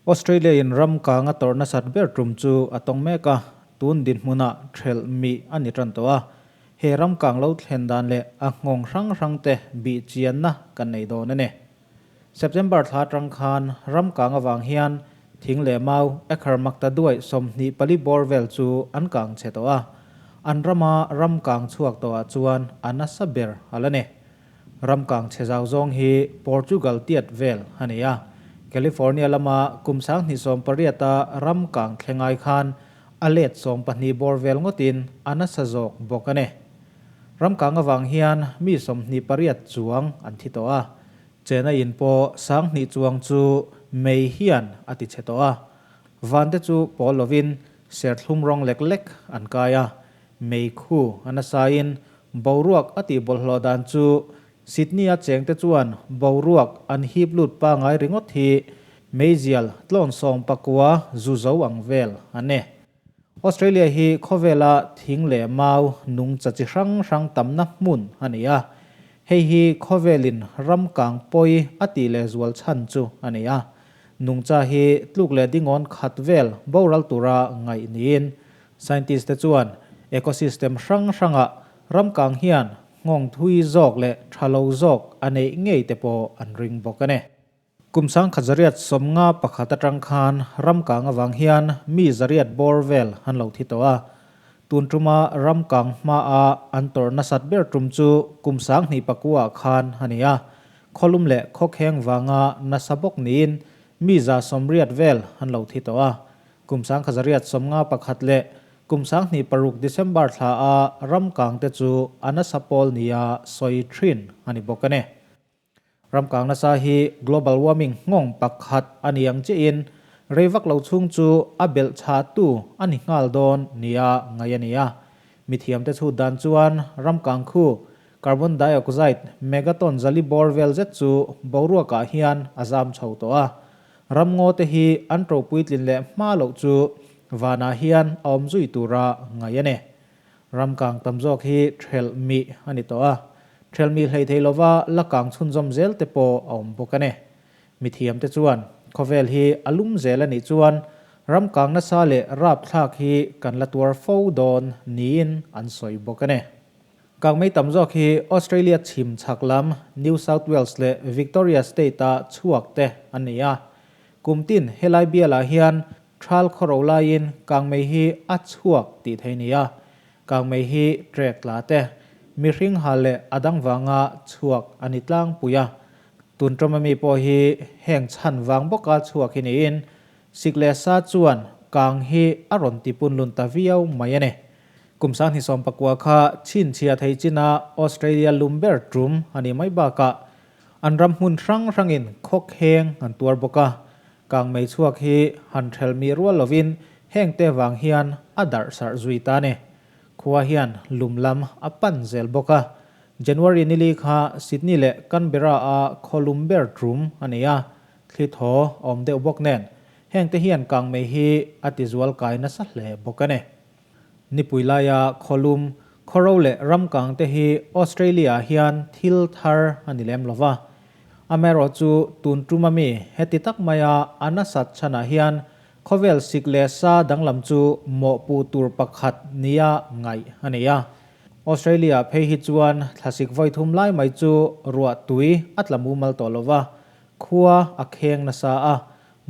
Australia in ram kang a tawrh nasat ber tum chu a tawng mek a, tun dinhmunah thelh mih a ni tan tawh a. He ram kang lo thlen dan leh a nghawng hrang hrang te bih chianna kan nei dawn a ni. September thla atang khan ram kang avang hian thing leh mau acre makta duai 24 bawr vel chu an kang chhe tawh a, an rama ram kang chhuak tawhah chuan a nasa ber a la ni. Ram kang chhe zau zawng hi Portugal tiat vel a ni a, California lama kum 2018-a ram kang thleng ai khan a let 12 bawr vel ngawtin a nasa zawk bawk a ni. Ram kang avang hian mi 28 chuang an thi tawh a, chena in pawh 2000 chuang chu mei hian a ti chhe tawh a. Van te chu pawl lovin serthlum rawng lek lek an kai a, mei khu a nasain boruak a tih bawlhhlawh dan chu Sydney-a chengte chuan boruak an hip lut pangai ringawt hi meizial tlawn 19 zu zo ang vel a ni. Australia hi khawvela thing leh mau nungcha chi hrang hrang tamna hmun a ni a, hei hi khawvelin ram kang pawi a tih leh zual chhan chu a ni a. Nungcha hi tluk leh dingawn khat vel boral tura ngaih niin scientist te chuan ecosystem hrang hrangah ram kang hian nghawng thui zawk leh tha lo zawk a neih ngei te pawh an ring bawk a ni. Kum 1951 atang khan ram kang avang hian mi zariat bawr vel an lo thi tawh a. Tun tuma ram kang hmaa an tawrh nasat ber tum chu kum 2009 ah khan a ni a. Khawlum leh khawkheng vanga nasa bawk niin mi 180 vel an lo thi tawh a. Kum 1951 leh kum 2006 December thla a ram kang te chu a nasa pawl nia sawi thin a ni bawk a ni. Ram kang nasa hi global warming nghawng pakhat a ni ang chiahin rei vak lo chhung chu a belh chhah tu a ni nghal dawn nia ngaih a ni a. Mithiamte chhut dan chuan ram kang khu carbon dioxide megaton zali bawr vel zet chu boruakah hian a zam chho tawh a. Ram ngaw te hi an to puitlin leh hma loh chu vanah hian a awm zui tura ngaih a ni. Ram kang tam zawk hi thelh mih a ni tawh a, thelh mih hlei thei lova la kang chhunzawm zel te pawh a awm bawk a ni. Mithiamte chuan khawvel hi a lum zel a nih chuan ram kang nasa leh rapthlak hi kan la tuar fo dawn niin an sawi bawk a ni. Kangmei tam zawk hi Australia chhim chhak lam New South Wales leh Victoria state-a chhuak te an ni a. Kum tin helai bialah hian Thal khawro laiin kangmei hi a chhuak tih thei nia. Kangmei hi trek tla te, mihring hal leh a dang vanga chhuak a ni tlangpui a. Tun tawma mi pawh hi heng chhan vang bawka chhuak hi niin sik leh sa chuan kang hi a rawn tipun lun ta viau mai a ni. Kum 2019 kha chhinchhiah thei china Australia lum ber tum a nih mai bakah an ram hmun hrang hrangin khawkheng an tuar bawk a. Kangmei chhuak hi han thelh mi rual lovin heng te vang hian a darh sarh zui ta ni. Khua hian lum lam a pan zel bawk a. January nili kha Sydney leh Canberra a khaw lum ber tum a ni a, thli thaw awm deuh bawk nen heng te hian kangmei hi a ti zual kai nasa hle bawk a ni. Nipui laia khaw lum, khaw ro leh ram kang te hi Australia ah hian thil thar a ni lem lova. Amaherawh chu tun tum ami heti tak maia a nasat chhanah hian khawvel sik leh sa danglam chu mawhpuh tur pakhat nia ngaih a ni a. Australia ah phei hi chuan thlasik vawi thum lai mai chu ruah tui a tla mumal tawh lova, khua a kheng nasa a,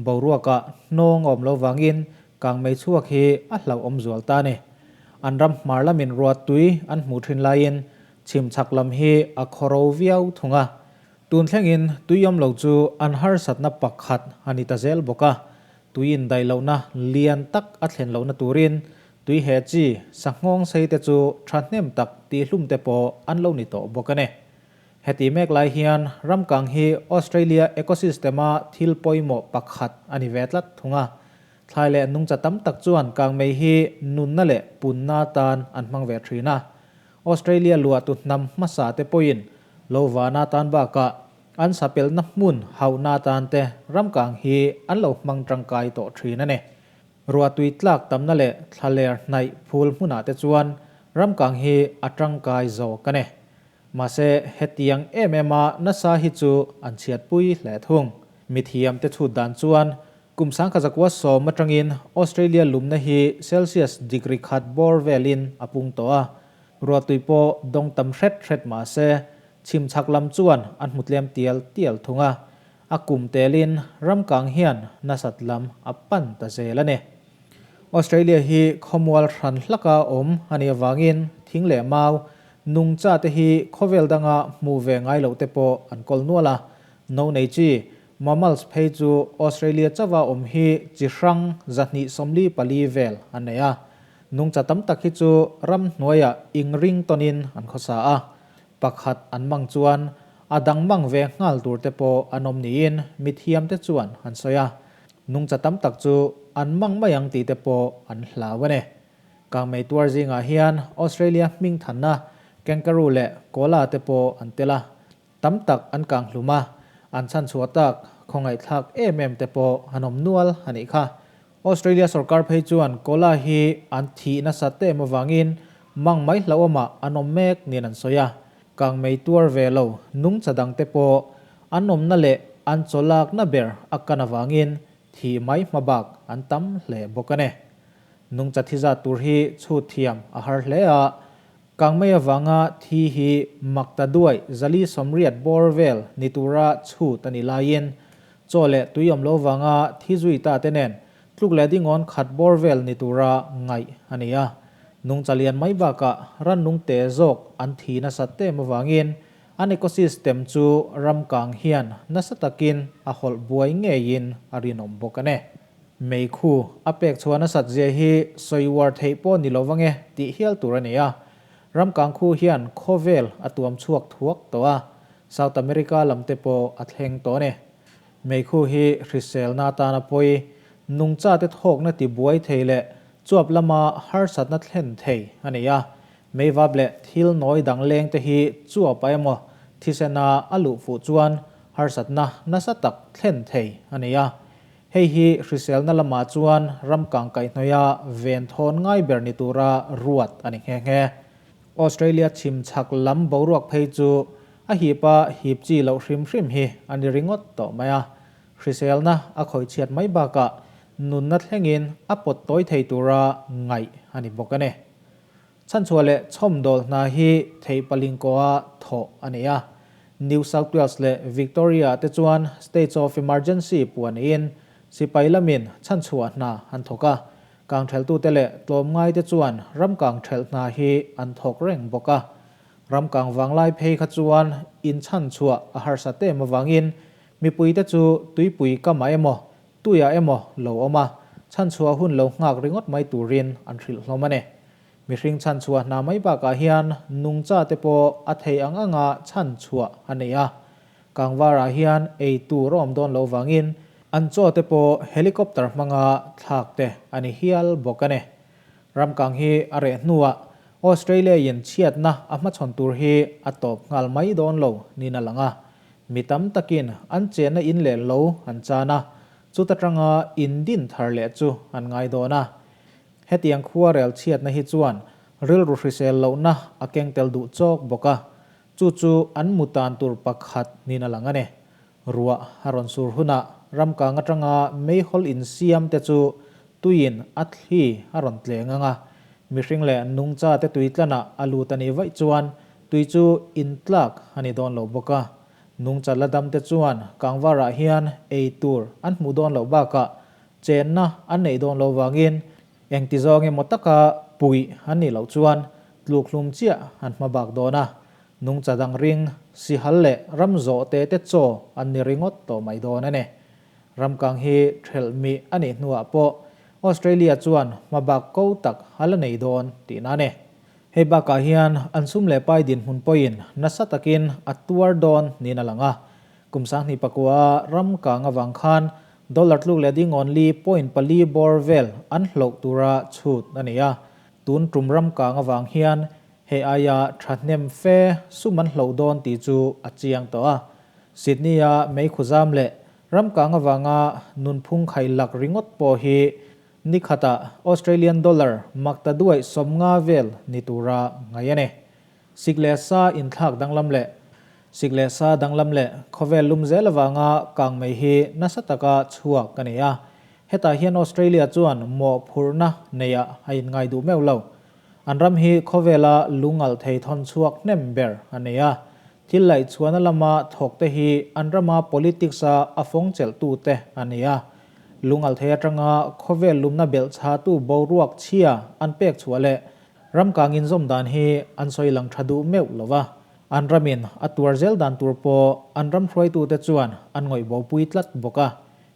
boruakah hnawng a awm lo vangin kangmei chhuak hi a hlauhawm zual ta a ni. An ram hmar lamin ruah tui an hmuh thin laiin chhim chhak lam hi a khawro viau thung a. Tun thlengin tui awm lo chu an harsatna pakhat a ni ta zel bawk a. Tui indaih lohna lian tak a thlen lohna turin tui heh chi sanghawng sei te chu thahnem tak tihhlum te pawh an lo ni tawh bawk a ni. Heti mek lai hian ramkang hi Australia ecosystem-a thil pawimawh pakhat a ni ve tlat thung a. Thlai leh nungcha tam tak chuan kangmei hi nunna leh punna atan an hmang ve thin a. Australia luahtu hnam hmasa te pawhin lo vana atan bakah an sapelna hmun hauhna atan te ramkang hi an lo hmang tangkai tawh thin a ni. Ruahtui tlak tamna leh thlaler hnaih phul hmunah te chuan ramkang hi a tangkai zawk a ni. Mahse, hetiang em em a nasa hi chu an chhiatpui hle thung. Mithiamte chhut dan chuan. Kum 1910 atangin Australia lumna hi Celsius degree khat bawr velin a pung tawh a, ruahtui pawh dawng tam hret hret mah se, chhim chhak lam chuan an hmu tlem tial tial thung a, a kum telin ramkang hian nasat lam a pan ta zel a ni. Australia hi khawmual hran hlaka awm a nih avangin thing leh mau, nungcha te hi khawvel danga hmu ve ngai loh te pawh an kawl nual a, no nei chi Mammals phei chu Australia chauha awm hi chi hrang 244 vel an nei a. Nungcha tam tak hi chu ram hnuaiah ingring tawnin an khawsa a. Pakhat an mang chuan a dang mang ve nghal tur te pawh an awm niin mithiamte chuan an sawi a. Nungcha tam tak chu an mang mai ang tih te pawh an hlau a ni. Kangmei tuar zingah hian Australia hmingthanna kangaroo leh koala te pawh an tel a. Tam tak an kang hlum a, an chhanchhuah tak khawngaihthlak em em te pawh an awm nual a nih kha. Australia sorkar phei chuan Kola hi an thih nasat em avangin mang mai hlauhawmah an awm mek niin an sawi a. Kangmei tuar ve lo nungcha dang te pawh an awmna leh an chawlakna ber a kan avangin thih mai hma bak an tam hle bawk a ni. Nungcha thi zat tur hi chhut thiam a har hle a, Kangmei avanga thi hi makta duai 480 bawr vel ni tura chhut a ni laiin, chaw leh tui awm lo vanga thi zui ta te nen tluk leh dingawn khat bawr vel ni tura ngaih a ni a. Nungcha lian mai bakah rannung te zawk an thi nasat em avangin an ecosystem chu ramkang hian nasa takin a hawlh buai ngeiin a rinawm bawk a ni. Meikhu a pek chhuah nasat zia hi sawi uar theih pawh ni lo vang e tih hial tur a ni a. Ramkang khu hian khawvel a tuam chhuak thuak tawh a, South America lam te pawh a thleng tawh a ni. Meikhu hi hriselna atana pawi, nungcha te thawkna ti buai thei leh chuap lama harsatna thlen thei a ni a. Meivap leh thil nawi dang leng te hi chuap a emaw thisena a luh fuh chuan harsatna nasa tak thlen thei a ni a. Hei hi hriselna lamah chuan ramkang kaihhnawia ven thawn ngai ber ni tura ruat a ni nghe nghe. Australia chhim chhak lam boruak phei chu a hipa hip chi loh hrim hrim hi a ni ringawt tawh mai a. Hriselna a khawih chhiat mai bakah nunna thlengin a pawt tawi thei tura ngaih a ni bawk a ni. Chhanchhuah leh chhawmdawl hna hi theih palingkaw-a thawh a ni a. New South Wales leh Victoria te chuan States of Emergency puaniin sipai lamin chhanchhuah hna an thawk a. Kangtheltute leh tlawmngaite chuan ramkangthelh hna hi an thawk reng bawk a. Ramkang vanglai phei kha chuan inchhanchhuah a harsat em avangin mipuite chu tuipui kamah emaw Tuiah emaw lo awm a, chhanchhuah hun lo nghak ringawt mai turin an hrilh hlawm a ni. Mihring chhanchhuah hna mai bakah hian nungcha te pawh a thei ang anga chhanchhuah a nei a. Kangvarah hian ei tur a awm dawn lo vangin an chaw te pawh helicopter hmanga thlak te a ni hial bawk a ni. Ramkang hi a reh hnuah Australia-in chhiatna a hmachhawn tur hi a tawp nghal mai dawn lo niin a lang a. Mi tam takin an chenna in leh lo an chan a, chuta tanga in din thar leh chu an ngai dawn a. Hetiang khua rel chhiatna hi chuan rilru hrisel lohna a keng tel duh chawk bawk a, chu chu an mu tan tur pakhat niin a lang a ni. Ruah a rawn sur hunah ramkang atanga meihawl insiam te chu tuiin a thli a rawn tleng ang a, mihring leh nungcha te tui tlanah a lut a nih vaih chuan Tui chu in tlak a ni dawn lo bawk a, nungcha la dam te chuan kangvarah hian ei tur an hmuh dawn loh bakah chenna an neih dawn lo vangin engti zawng emaw taka puih an nih loh chuan tluk hlum chiah an hma bak dawn a, nungcha dang ring, sihal leh ram zawh te te chaw an ni ringawt tawh mai dawn a ni. Ramkang hi thelh mih a nih hnuah pawh Australia chuan hma bak ko tak a la nei dawn tihna a ni. Hei bakah hian an sum leh pai dinhmun pawhin nasa takin a tuar dawn niin a lang a. Kum 2009 ram kang avang khan dollar tluk leh ding only point pali bawr vel an hloh tura chhut a ni a. Tun tum ram kang avang hian hei aia thahnem fe sum an hloh dawn tih chu a chiang tawh a. Sydney-a meikhu zam leh ram kang avanga nunphung khailak ringawt pawh hi Ni khatah Australian dollar makta duaih 50 vel ni tura ngaih a ni. Sik leh sa inthlak danglam leh Sik leh sa danglam leh khawvel lum zel avanga kangmei hi nasa taka chhuak a ni a. Hetah hian Australia chuan mawhphurhna neiah a inngai duh meuh lo. An ram hi khawvela lungalh thei thawn chhuak hnem ber a nei a. Thil laihchhuahna lama thawkte hi an rama politics-a a fawng chelhtute a ni a. Lungalh thei atanga khawvel lumna belh chhatu boruak chhia an pek chhuah leh ram kang inzawm dan hi an sawi lang tha duh meuh lo va. An ramin a tuar zel dan tur pawh an ram hruaitute chuan an ngawih bopui tlat bawk a,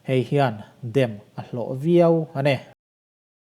hei hian dem a hlawh viau a ni.